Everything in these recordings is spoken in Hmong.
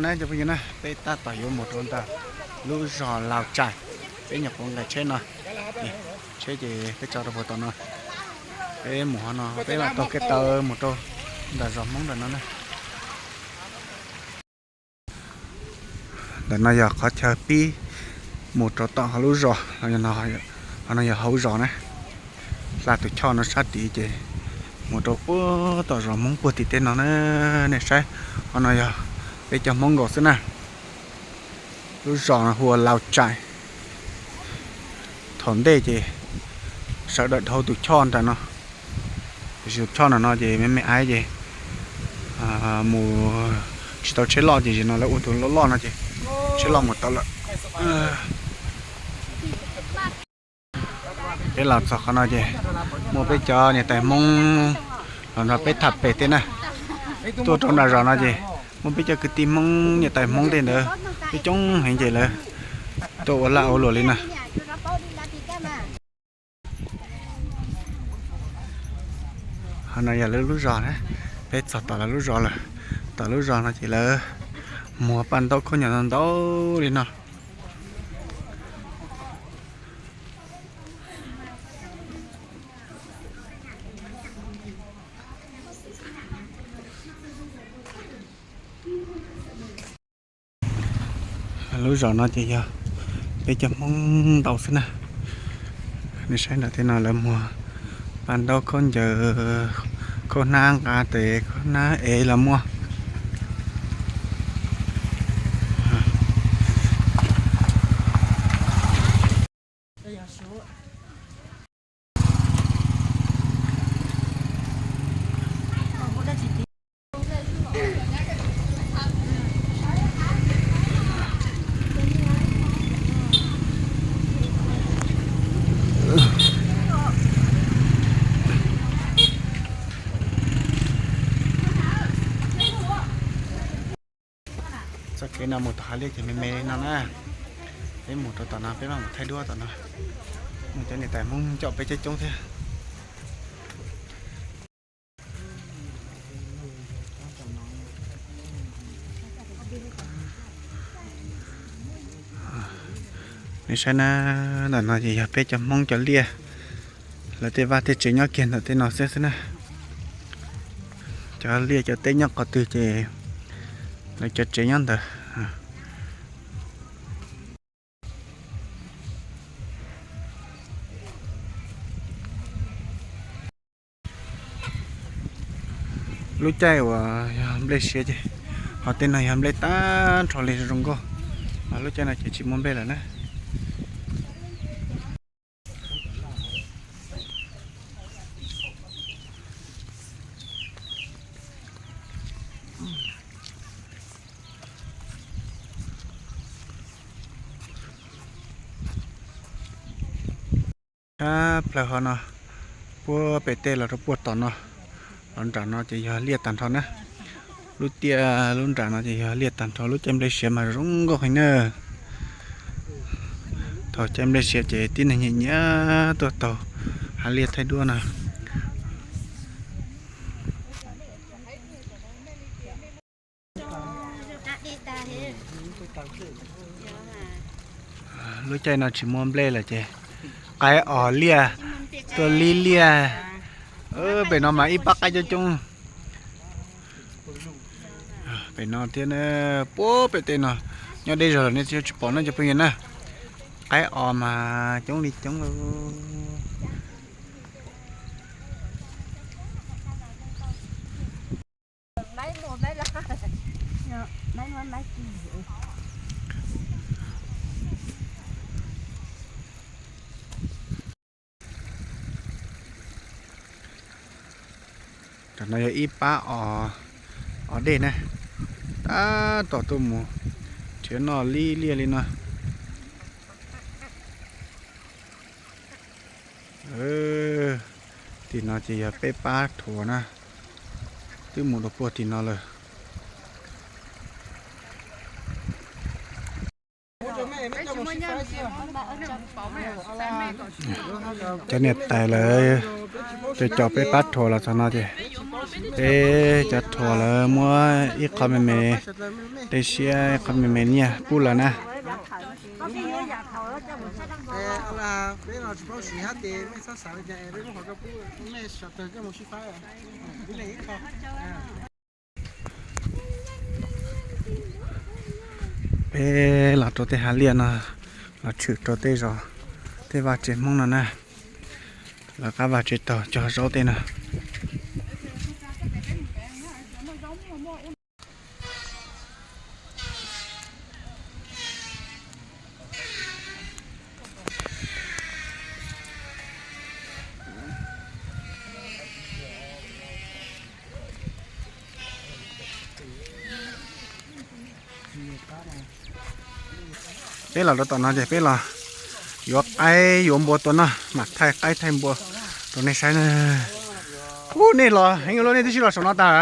Cov phooj ywg na, peb tab tom yuav mus rau ntawm lub zos Laus Tsaim, peb nyuam qhuav nqes tsheb no, tsheb ces peb tso rau puag tom no, peb mus ho no peb mam taug kev taw mus rau ntawm zos Hmoob ntawm no na. Ntawm no yog qhov chaw pib mus rau tom hauv lub zos, ho no yog hauv zos na. Hla tus choj no sab tid ces mus rau puag tom zos Hmoob puag tim tej no na. Nej saib, qhov no yog peb cov Hmoob nkaus xwb na. Lub zos no hu ua Laus Tsaim. Thaum ntej ces sawv daws dhau tus choj nram no, tiam sis tus choj no no ces me me aiv ces mus tsis tau tsheb loj ces zaum no lawv ua tus loj loj no ces tsheb loj mus tau lawm. Peb los txog qhov no ces muaj peb cov niam tais Hmoob los nrog peb tham pem tej na. Tuaj rau nram zos no ces muaj peb cov kwv tij Hmoob niam tais Hmoob tej ntawd coob coob heev ces lawv tuaj ua laj ua luam li na. Qhov no yog lawv lub zos na, peb txog tom lawv lub zos lawm. Tom lub zos no ces lawv muag paj ntaub khaub ncaws ntau ntau li no. Lub zos no ces yog peb cov Hmoob ntau xwb na. Nej saib nram tej no lawv muag paj ntaub khaub ncaws, khaub hnab nqa tes khaub hnab ev los muaj. Txoj kev no mus tom hav liaj ces me me li no na. Peb mus rau tom no peb mam mus thaij duab tom no. Muaj cov niam tais Hmoob coj peb coob coob thiab. Nej saib na, ntawm no ces yog peb cov Hmoob cov liaj, lawv tej vaj tej tsev nyob kiag ntawm tej no xwb xwb na. Cov liaj cov teb nyob qhov twg ces lawv cov tsev nyob ntawd. Lub caij uas yog nplej siav ces ho tej no yog nplej tag nrho li zoo nkauj, mas lub caij no ces tsis muaj nplej lawm na. Tshab plaws ho no, puag pem tej los rau puag tom no, los nram no ces yog liaj tag nrho na. Lub tiaj lub nram no ces yog liaj tag nrho, lub caij nplej siav mas zoo nkauj heev na. Thaum caij nplej siav ces tib neeg nyiam nyiam tuaj taug hav liaj thaij duab na. Lub caij no tsis muaj nplej lawm ces qaib os liaj, tuaj li liaj. Pem no mas ib pab qaib coob coob. Pem no thiab, puag pem tej no, nyob deb zog lawm nej tsis pom na cov phooj ywg na. Qaib os mas coob li coob lawm. Tam no yog ib pab os dej na, tab tom tuaj mus nrhiav noj li liaj li no. Tim no ces yog peb pab thuam na, twb mus rau puag tim no lawm. Cov niam tais lawv cov cov peb pab thuam los txog no ces Peb cov thuam lawv muab ib qho me me tej siab, ib qho me me nyiaj pub lawv na. Peb los rau tej hav liaj no, los tshwm rau tej zos, tej vaj tsev Hmoob no na. Lawv qab vaj tsev taug cog zaub tej no. Peb los rau tom no ces peb los yuav qaib yuav npua tua noj, mam thaij qaib thaij npua rau nej saib na. Ub, nej los heev ua luaj, nej twb sib los saum no tag.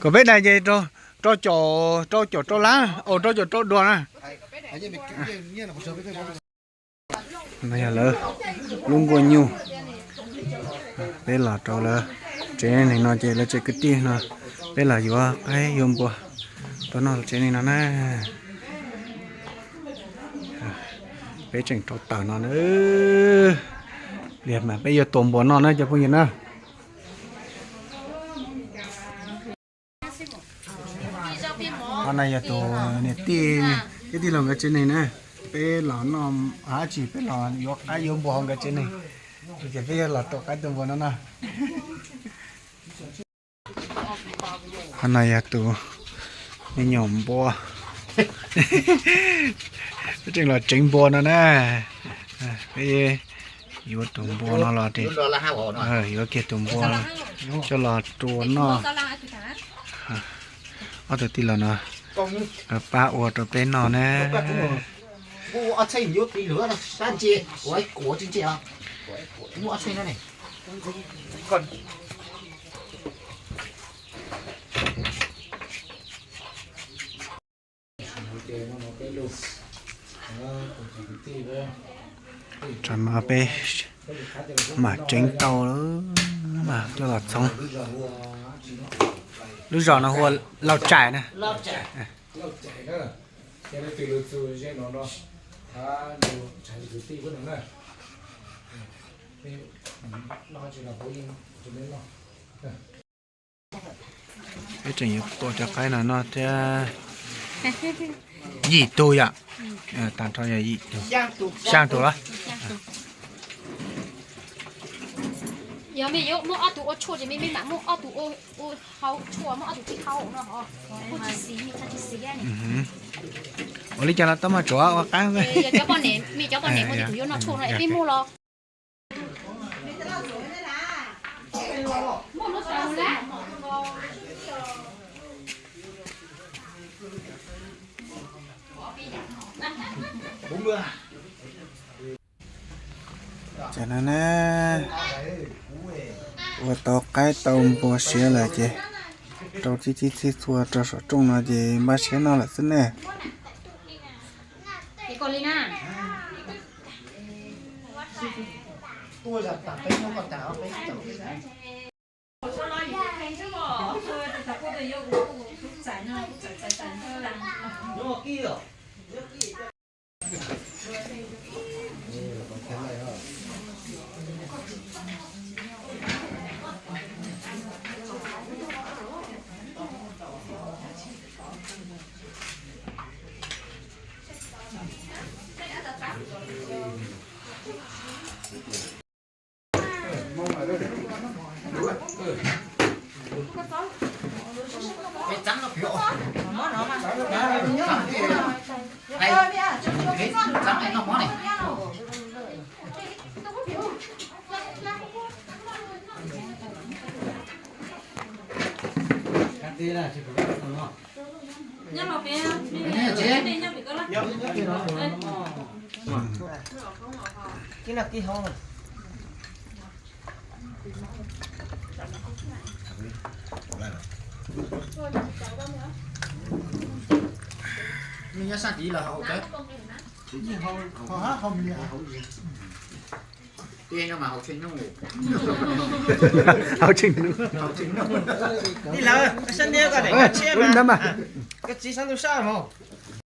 Kom peb dai ces rau caum, rau caum rau lab, rau caum rau dua na. No yog lawv lub nkuaj nyuj. Peb los rau lawv tsev neeg no ces lawv tsev kwv tij no, peb los yuav qaib yuav npua tua noj tsev neeg no na. Peb tseem rau tawm no na. Pliag mas peb yuav tua npua noj na cov phooj ywg na. Qhov no yog tus niam tij, tij laug nkawd tsev neeg na. Peb los noj dab tsi, peb los yuav qaib yuav npua hauv nkawd tsev neeg, ces peb yuav los tua qaib tua npua no na. Qhov no yog tus me nyuam npua, tseem los tseev npua no na. Peb yuav tus npua no los, yuav kiag tus npua coj los tua noj. Ob tug tij laug no pab ua rau peb noj na. Tam no peb mam tseev tau lawm, coj los txhoov. Lub zos no hu ua Lauj Tsaim na. Peb tseem yuav tua cov qaib no noj thiab. Yim tug yom? Tag nrho yog yim tug, xya tug los. Yog mej yuav muab ob tug ua tshuaj ces mej mam muab ob tug ua hau tshuaj, muab ob tug tsis hau no ho. Kuj tsis xis, tsis xis. Ua li cas los tau mas, tsuav ua qab. Yog cov poj niam, mej cov poj niam muaj tej tug yuav noj tshuaj no es peb muab los. Ces no ne, ua tau qaib tau npua siav lawm ces rau txhij txhij txhua rau saum rooj no ces npaj siab noj lawm xwb ne. Nyob sab tid los hauv. Tij laug, sab ntiab koj, koj txiv sab ntuj sab mog.